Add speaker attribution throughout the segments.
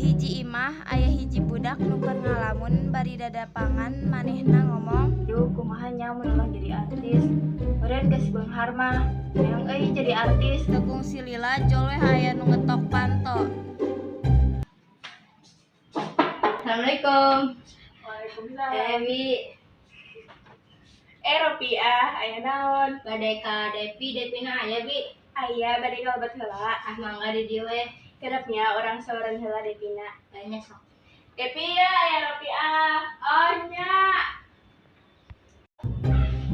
Speaker 1: Di hiji imah aya hiji budak nu keur ngalamun bari dadapangan manehna ngomong,
Speaker 2: "Duh, kumaha nya mun ulah jadi artis. Meureun geus beunghar mah. Hayang euy jadi artis."
Speaker 1: Teu kungsi lila jol we aya nu ngetok panto.
Speaker 3: Assalamualaikum.
Speaker 4: Waalaikumsalam.
Speaker 3: Dewi.
Speaker 4: Ropiah, aya naon?
Speaker 3: Bade ka Devi, Devina aya bi?
Speaker 4: Aya, bade kalebet heula.
Speaker 3: Ah, mangga di dieu we.
Speaker 4: Kedapnya urang sauran heula Devina.
Speaker 3: Tanya sok.
Speaker 4: Devi ya, aya Ropiah. Oh nya.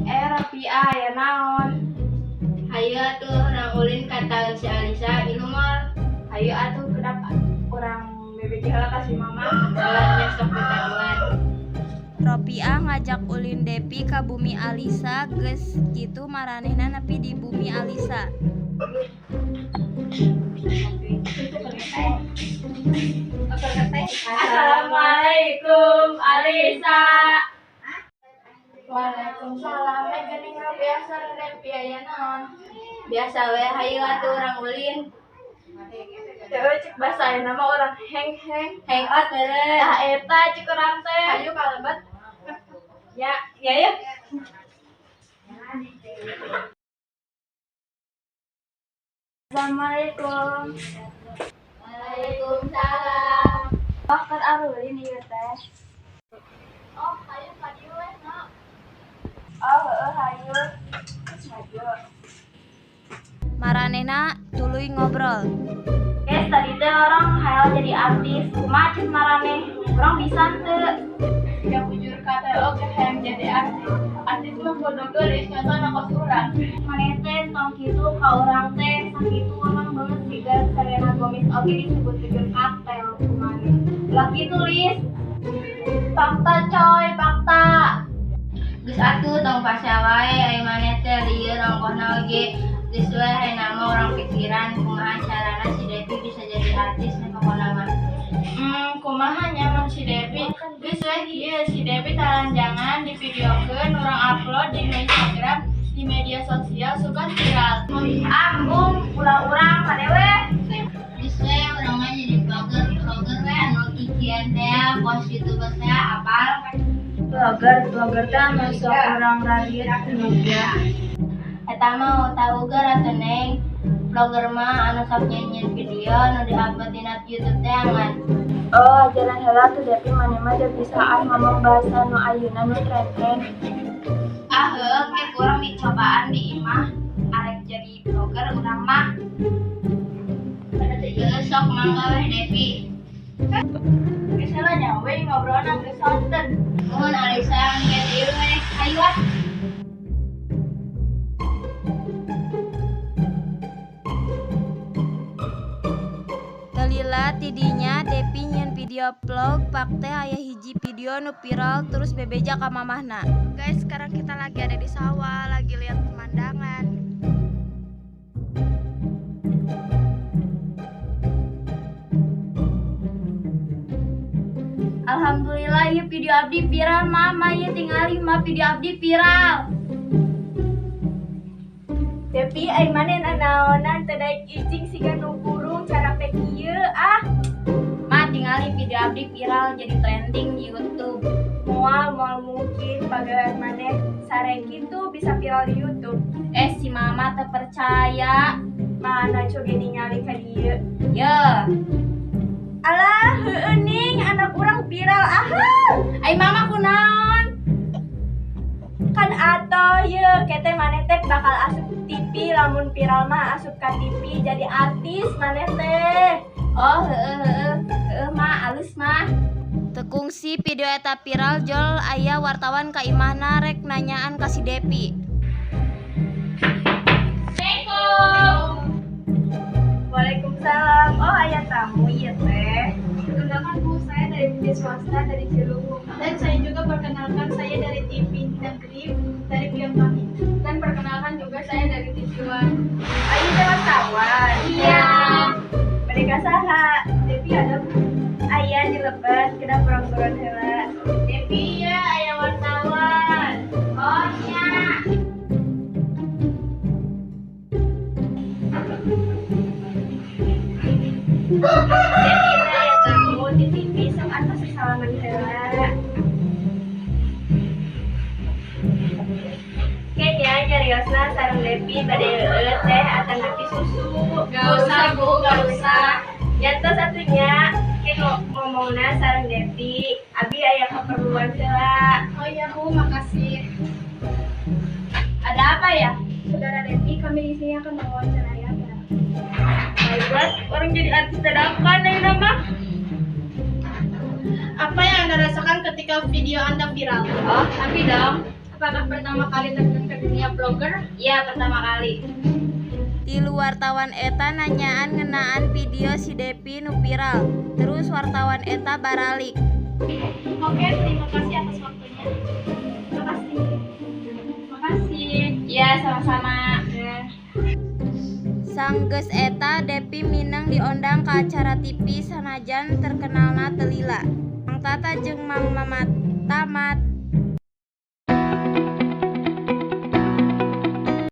Speaker 4: Ropiah aya naon?
Speaker 3: Hayu atuh urang ulin ka taun si Alisa ilu moal.
Speaker 4: Hayu atuh kedap urang bebeja heula ka si mama.
Speaker 3: Heula sok ditaruhan.
Speaker 1: Ropiah ngajak ulin Depi ka bumi Alisa, geus kitu maranehna nepi di bumi Alisa.
Speaker 4: Assalamualaikum Alisa.
Speaker 2: Waalaikumsalam. Geuning Ropiah sareng Devi aya naon?
Speaker 3: Biasa we, hayu atuh urang ulin.
Speaker 4: Teu cek basa ayeuna mah urang heng-heng.
Speaker 3: Hang out meureun.
Speaker 4: Tah eta cek urang teh.
Speaker 2: Hayu kalebet.
Speaker 4: Ya, ya ya.
Speaker 2: Assalamualaikum.
Speaker 3: Waalaikumsalam.
Speaker 2: Oh, keur arulin ieu teh.
Speaker 4: Oh, hayu ka dieu we, no. Oh, heueuh hayu. Geus maju.
Speaker 1: Maranehna tuluy ngobrol.
Speaker 2: Guys, tadi teh orang hayal jadi artis. Kumaha cek maraneh? Urang bisa teu?
Speaker 4: Ya bujur kata oge hayang jadi artis. Artis mah kudu geulis nyontona kos urang.
Speaker 2: Maneh teh tong kitu ka urang teh, sakitu urang beungeut siga Selena Gomez oge disebut bujur katel ku maneh. Ulah kitu, Lis. Fakta coy, fakta.
Speaker 3: Geus atuh tong pasea wae ai maneh teh lieur ongkohna oge. Geus we ayeuna mah urang pikiran kumaha carana si Devi bisa jadi artis nya pokona mah.
Speaker 4: Kumaha nya mun si Devi? Geus we kieu si Devi talanjangan divideokeun urang upload di Instagram, di media sosial suka viral.
Speaker 2: Ambung ulah urang maneh we.
Speaker 3: Geus we urang mah jadi vlogger, vlogger we anu kikian teh, post YouTuber teh apal.
Speaker 2: Vlogger, vlogger teh anu sok urang rarieu kumaha.
Speaker 3: Eta mah tauger atuh Neng. Vlogger mah anu sok nyieun video anu diupload dina YouTube teh ngan.
Speaker 2: Oh, ajaran heula tuh Devi maneh mah da bisaan ngomong bahasa nu ayeuna nu tren-tren.
Speaker 1: Ah heueuh ke kurang dicobaan di imah arek jadi vlogger urang mah.
Speaker 3: Heueuh sok mangga weh Devi.
Speaker 4: Geus heula nya we ngobrolna geus sonten.
Speaker 3: Nuhun Alisa geus ieu we. Hayu ah.
Speaker 1: Lila tidinya Depi nyieun video vlog pak teh aya hiji video nu viral terus bebeja ka mamahna. Guys, sekarang kita lagi ada di sawah, lagi lihat pemandangan.
Speaker 2: Alhamdulillah ieu video abdi viral, mama ieu tingali mah video abdi viral.
Speaker 4: Devi ai maneh nanaonan teu daek icing siga nu burung cara teh kieu ah.
Speaker 2: Ma tingali video abdi viral jadi trending di YouTube.
Speaker 4: Moal moal mungkin pagawean maneh sare kitu bisa viral di YouTube.
Speaker 2: Si mama teu percaya.
Speaker 4: Mana coge ningali ka dieu.
Speaker 2: Ye.
Speaker 4: Alah, heueuh ning anak urang viral ah.
Speaker 2: Ai mama kunaon?
Speaker 4: Kan atoh ye kete maneh teh bakal asup TV lamun viral mah asup ka TV jadi artis maneh teh.
Speaker 2: Oh, heueuh heueuh. Heueuh mah alus mah.
Speaker 1: Teu kungsi video eta viral jol aya wartawan ka imahna rek nanyaan ka si Depi.
Speaker 4: Assalamualaikum. Waalaikumsalam. Oh, aya tamu ieu teh.
Speaker 5: Perkenalkan Bu, saya dari media swasta dari Ciluhung. Dan saya juga perkenalkan saya dari TV Negeri dari Pion Kami. Dan perkenalkan juga saya dari TV One.
Speaker 4: Ayo teh wartawan.
Speaker 2: Iya.
Speaker 4: Mereka saha?
Speaker 5: Devi ada Bu.
Speaker 4: Aya di lebet kena purang-purang heula.
Speaker 5: Devi ya, aya wartawan.
Speaker 2: Oh nya.
Speaker 4: Devi teh aya tamu
Speaker 2: Ratna sareng Depi bade eueuh teh atanapi susu.
Speaker 4: Gak usah, Bu, gak usah.
Speaker 2: Nya tos atuh nya, ke ngomongna sareng Depi, abi aya keperluan heula.
Speaker 5: Oh iya, Bu, makasih.
Speaker 4: Ada apa ya?
Speaker 5: Saudara Depi, kami di sini akan mewawancarai Anda.
Speaker 2: My God, urang jadi artis dadakan ayeuna mah.
Speaker 5: Apa yang Anda rasakan ketika video Anda viral?
Speaker 3: Oh, tapi dong.
Speaker 4: Apakah pertama kali terjun ke dunia blogger?
Speaker 3: Iya, pertama kali.
Speaker 1: Tilu wartawan eta nanyaan ngeunaan video si Depi nu viral. Terus wartawan eta baralik.
Speaker 5: Oke, terima kasih atas waktunya. Makasih.
Speaker 4: Makasih. Iya, sama-sama.
Speaker 1: Sanggeus eta Depi mineng diondang ka acara TV sanajan terkenalna teu lila. Mang Tata jeung Mang Mamat tamat.